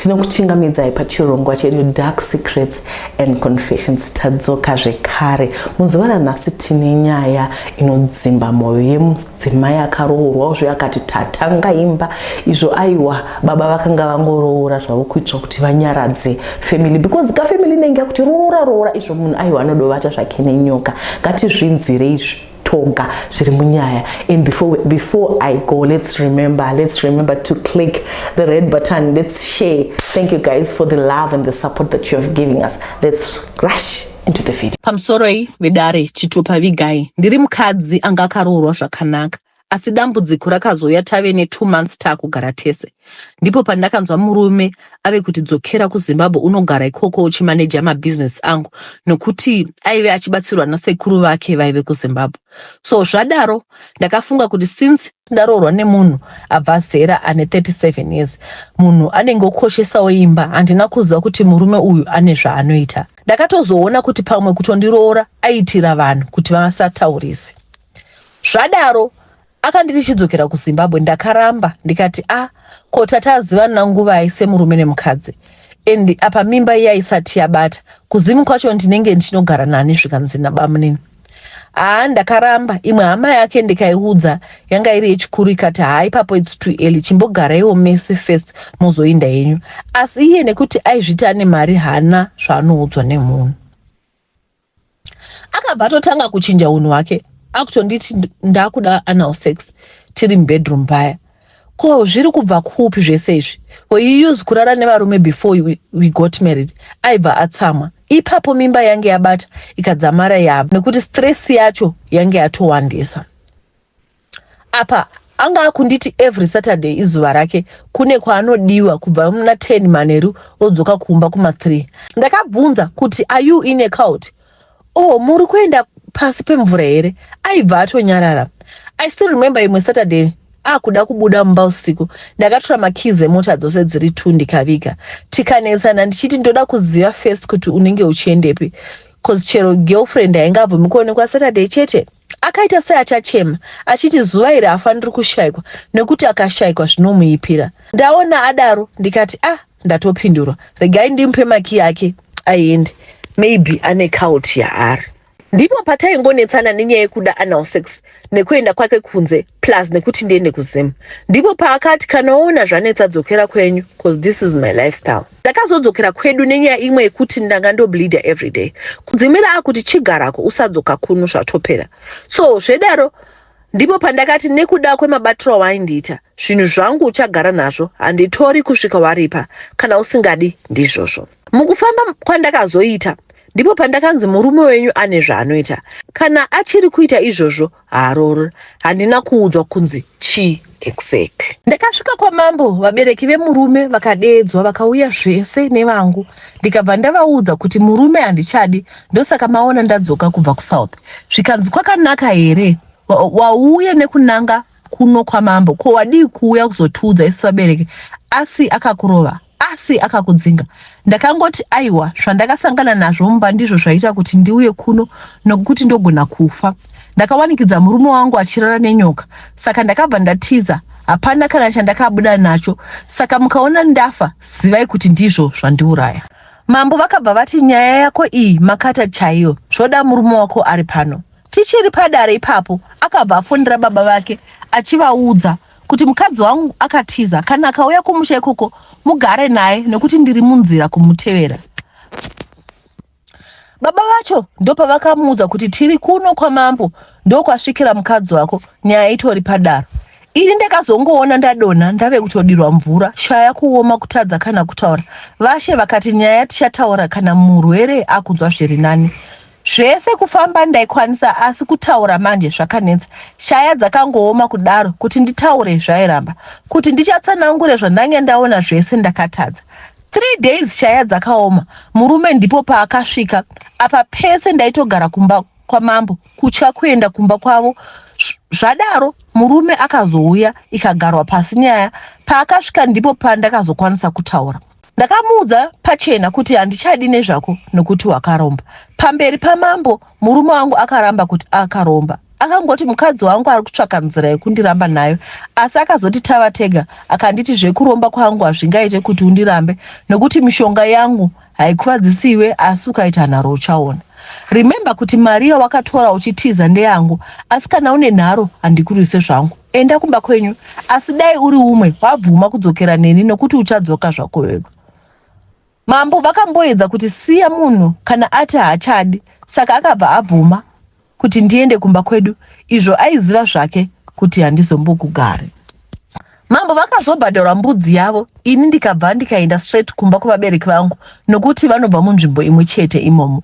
Tinokuchingamidzai pachirongwa chedu Dark Secrets and Confessions. Tadzoka zvekare muzuva ranhasi tine nyaya inodzimba mwoyo yemudzimai akaroorwa zve akati tatanga imba izvo aiwa baba vakanga vangoroora zvavo kuitira kuti vanyaradze family because kafamily inenge yakuti roora roora izvo munhu aiwa anodovata zvake nenyoka. Ngatizvinzwirei toga zviri munyaya. And before I go, let's remember to click the red button. Let's share. Thank you guys for the love and the support that you have given us. Let's rush into the video. Pamusoroi vedare, chitupa vigai. Ndiri mukadzi anga akaroorwa zvakanaka, asi dambudziko rakazouya tave ne2 months taakugara tese. Ndipo pandakanzwa murume ave kuti dzokera kuZimbabwe unogara ikoko uchimaneja mabhizinesi angu, nokuti aive achibatsirwa nasekuru vake vaive kuZimbabwe. So zvadaro ndakafunga kuti since ndaroorwa nemunhu abva zera ane 37 years, munhu anenge okoshesawo imba. Handina kuziva kuti murume uyu ane zvaanoita. Ndakatozoona kuti pamwe kutondiroora aitira vanhu kuti vasataurise. Zvadaro akanditi chidzokera kuZimbabwe. Ndakaramba ndikati, "A, ko tatazivana nguvai semurume nemukadzi? And apa mimba iya isati yabata, kuzimu kwacho ndinenge ndichinogara nani?" Zvikanzi nabamunini, "Haa." Ndakaramba. Imwe hama yake ndikaiudza, yanga iri yechikuru, ikati, "Haa, ipapo it's too early, chimbogaraiwo mese first, mozoinda henyu." Asi iye nekuti aizviti ane mari, haana zvaanoudzwa nemunhu. Akabva atotanga kuchinja unhu hwake, akutonditi ndakuda anal sex tiri mubedroom paya. Ko zviri kubva kupi zvese izvi? He used kurara nevarume before we got married. Aibva atsamwa ipapo. Mimba yange yabata ikadzamara yabva nekuti stress yacho yange yatowandisa. Apa anga akunditi every Saturday izuva rake, kune kwaanodiwa kubva muna 10 manheru, odzoka kumba kuma3. Ndakabvunza kuti, "Are you in a cult? Oh, muri kuenda pasi pemvura here?" Aibva atonyarara. I still remember imwe Saturday akuda kubuda mumba usiku, ndakatora makeys emota dzose dziri 2 ndikaviga. Tikanetsana ndichiti ndoda kuziva first kuti unenge uchiendepi, cause chero girlfriend haingabvumi kuonekwa Saturday chete. Akaita seachachema achiti zuva iri haafaniri kushayikwa nekuti akashayikwa zvinomuipira. Ndaona adaro ndikati, "Ah, ndatopindurwa, regai ndimupe makiyi ake aende, maybe ane cult yaari." Ndipo pataingonetsana nenyaya yekuda anal sex nekuenda kwake kunze, plus nekuti ndiende kuZim. Ndipo paakati, "Kana waona zvanetsa, dzokera kwenyu, cause this is my lifestyle." Ndakazodzokera kwedu nenyaya imwe yekuti ndanga ndobleeda everyday. Kudzimira akuti chigarako, usadzoka kuno, zvatopera. So zvedaro ndipo pandakati nekuda kwemabatiro awaindiita, zvinhu zvangu uchagara nazvo, handitori kusvika waripa. Kana usingadi, ndizvozvo. Mukufamba kwandakazoita ndipo pandakanzi murume wenyu ane zvaanoita, kana achiri kuita izvozvo haaroro. Handina kuudzwa kunzi chii exactly. Ndakasvika kwamambo, vabereki vemurume vakadeedzwa, vakauya zvese nevangu. Ndikabva ndavaudza kuti murume handichadi, ndosaka maona ndadzoka kubva kuSouth. Zvikanzi, "Kwakanaka here wauya nekunanga kuno kwamambo? Ko wadii kuuya kuzotiudza isu vabereki? Asi akakurova, asi akakudzinga?" Ndakangoti, "Aiwa, zvandakasangana nazvo mumba ndizvo zvaita kuti ndiuye kuno, nokuti ndogona kufa. Ndakawanikidza murume wangu achirara nenyoka, saka ndakabva ndatiza. Hapana kana chandakabuda nacho, saka mukaona ndafa, zivai kuti ndizvo zvandiuraya." Mambo vakabva vati, "Nyaya yako iyi makata chaiyo, zvoda murume wako ari pano." Tichiri padare ipapo akabva afonera baba vake achivaudza kuti mukadzi wangu akatiza, kana akauya kumusha ikoko mugare naye nekuti ndiri munzira kumutevera. Baba vacho ndopavakamuudza kuti tiri kuno kwamambo, ndokwasvikira mukadzi wako, nyaya itori padaro. Ini ndakazongoona ndadonha, ndave kutodirwa mvura, shaya kuoma, kutadza kana kutaura. Vashe vakati nyaya tichataura kana murwere akunzwa zviri nani. Zvese kufamba ndaikwanisa, asi kutaura manje zvakanetsa. Shaya dzakangooma kudaro, kuti nditaure zvairamba, kuti ndichatsanangure zvandange ndaona zvese ndakatadza. 3 days shaya dzakaoma. Murume ndipo paakasvika. Apa pese ndaitogara kumba kwamambo, kutya kuenda kumba kwavo. Zvadaro murume akazouya, ikagarwa pasi nyaya. Paakasvika ndipo pandakazokwanisa kutaura. Ndakamuudza pachena kuti handichadi nezvako nokuti wakaromba. Pamberi pamambo murume wangu akaramba kuti akaromba. Akangoti mukadzi wangu ari kutsvaka nzira yekundiramba nayo asi akazoti tava tega akanditi zvekuromba kwangu hazvingaite kuti undirambe nokuti mishonga yangu haikuvadzisiwe asi ukaita nharo uchaona. Remember kuti mari yawakatora uchitiza ndeyangu asi kana une nharo handikurwise zvangu. Enda kumba kwenyu asi dai uri umwe wabvuma kudzokera neni nokuti uchadzoka zvako wega. Mambo vakamboedza kuti siya munhu kana ati haachadi saka akabva abvuma kuti ndiende kumba kwedu izvo aiziva zvake kuti handizombokugari. Mambo vakazobhadharwa mbudzi yavo ini ndikabva ndikaenda straight kumba kwevabereki vangu nokuti vanobva munzvimbo imwe chete imomo.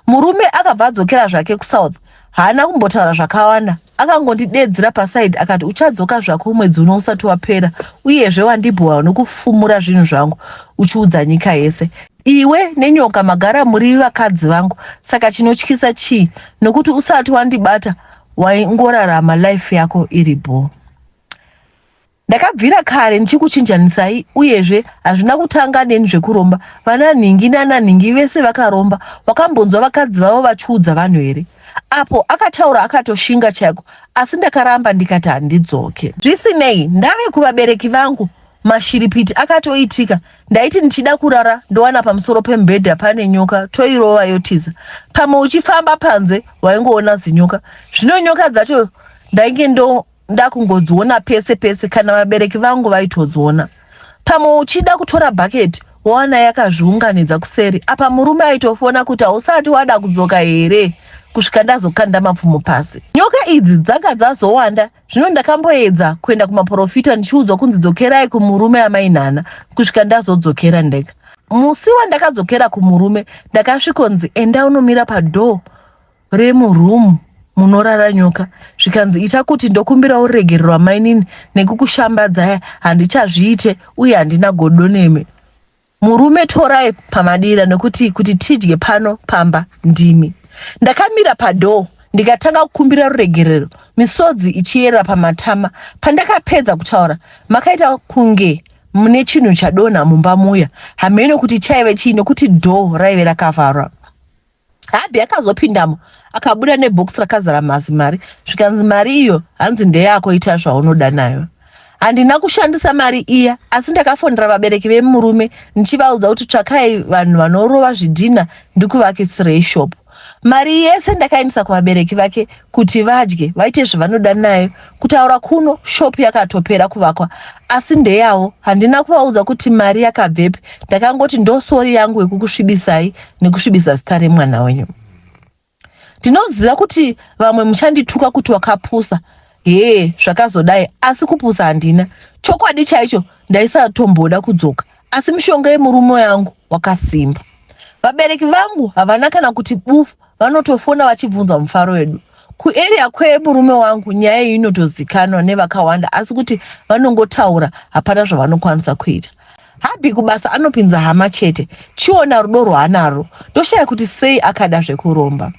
Murume akabva adzokera zvake kuSouth haana kumbotaura zvakawanda akangondidedzera paside akati uchadzoka zvako mwedzi uno usati wapera uyezve wandibhowa nokufumura zvinhu zvangu uchiudza nyika yese iwe nenyoka magara muri vakadzi vangu saka chinotyisa chii nokuti usati wandibata waingorarama life yako iri bhoo Ndakabvira kare ndichikuchinjanisai uyezve hazvina kutanga neni zvekuromba. Vana nhingi nana nhingi vese vakaromba. Wakambonzwa vakadzi vavo vachiudza vanhu here? Apo akataura akatoshinga chaiko asi ndakaramba ndikati handidzoke. Zvisinei, ndave kuvabereki vangu mashiripiti akatoitika. Ndaiti ndichida kurara ndowana pamusoro pemubhedha pane nyoka toirova yotiza. Pamwe uchifamba panze waingoona zinyoka. Zvino nyoka dzacho ndainge ndo ndakungodziona pese pese kana vabereki vangu vaitodziona pamwe uchida kutora bhaketi wowana yakazviunganidza kuseri apa murume aitofona kuti hausati wada kudzoka here kusvika ndazokanda mapfumo pasi nyoka idzi dzanga dzazowanda zvino ndakamboedza kuenda kumaporofita ndichiudzwa kunzi dzokerai kumurume amainhana kusvika ndazodzokera ndega musi wandakadzokera kumurume ndakasvikonzi enda unomira padhoo remuroom munorara nyoka zvikanzi ita kuti ndokumbirawo ruregerero amainini nekukushambadzaya handichazviite uye handina godo nemi murume torai pamadira nekuti kuti tidye pano pamba ndimi ndakamira padhoo ndikatanga kukumbira ruregerero misodzi ichiyerera pamatama pandakapedza kutaura makaita kunge mune chinhu chadonha mumba muya hameno kuti chaive chii nekuti dhoo raive rakavharwa Hubby akazopindamo akabuda nebox rakazara mazimari zvikanzi mari iyo hanzi ndeyako ita zvaunoda nayo. Handina kushandisa mari iya asi ndakafonera vabereki vemurume ndichivaudza kuti tsvakai vanhu vanorova zvidhina ndikuvakisirei shop. Mari yese ndakaendesa kuvabereki vake kuti vadye vaite zvavanoda nayo. Kutaura kuno shop yakatopera kuvakwa asi ndeyavo. Handina kuvaudza kuti mari yakabvepi ndakangoti ndosori yangu yekukusvibisai nekusvibisa zita remwana wenyu. Ndinoziva kuti vamwe muchandituka kuti wakapusa hee zvakazodai asi kupusa handina. Chokwadi chaicho ndaisatomboda kudzoka asi mishonga yemurume yangu wakasimba. Vabereki vangu havana kana kuti bufu vanotofona vachibvunza mufaro wedu. Kuarea kwemurume wangu nyaya iyi inotozikanwa nevakawanda asi kuti vanongotaura hapana zvavanokwanisa kuita. Hubby kubasa anopinza hama chete. Chiona rudo rwaanarwo. Ndoshaya kuti sei akada zvekuromba.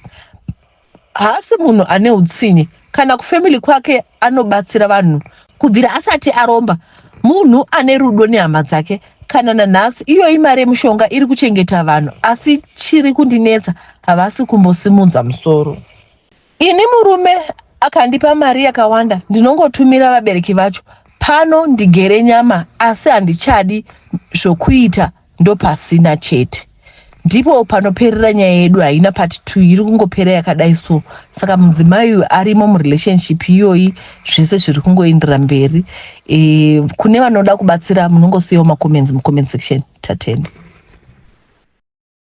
Haasi munhu ane utsinye kana kufamily kwake anobatsira vanhu kubvira asati aromba. Munhu ane rudo nehama dzake kana nanhasi. Iyoyi mari yemushonga iri kuchengeta vanhu asi chiri kundinetsa havasi kumbosimudza musoro. Ini murume akandipa mari yakawanda ndinongotumira vabereki vacho pano ndigere nyama asi handichadi zvokuita ndopasina chete. Ndipo panoperera nyaya yedu haina part 2 iri kungopera yakadai so saka mudzimai uyu arimo murelationship iyoyi zvese zviri kungoendera mberi e, kune vanoda kubatsira munongosiyawo macomments mucomment section tatenda.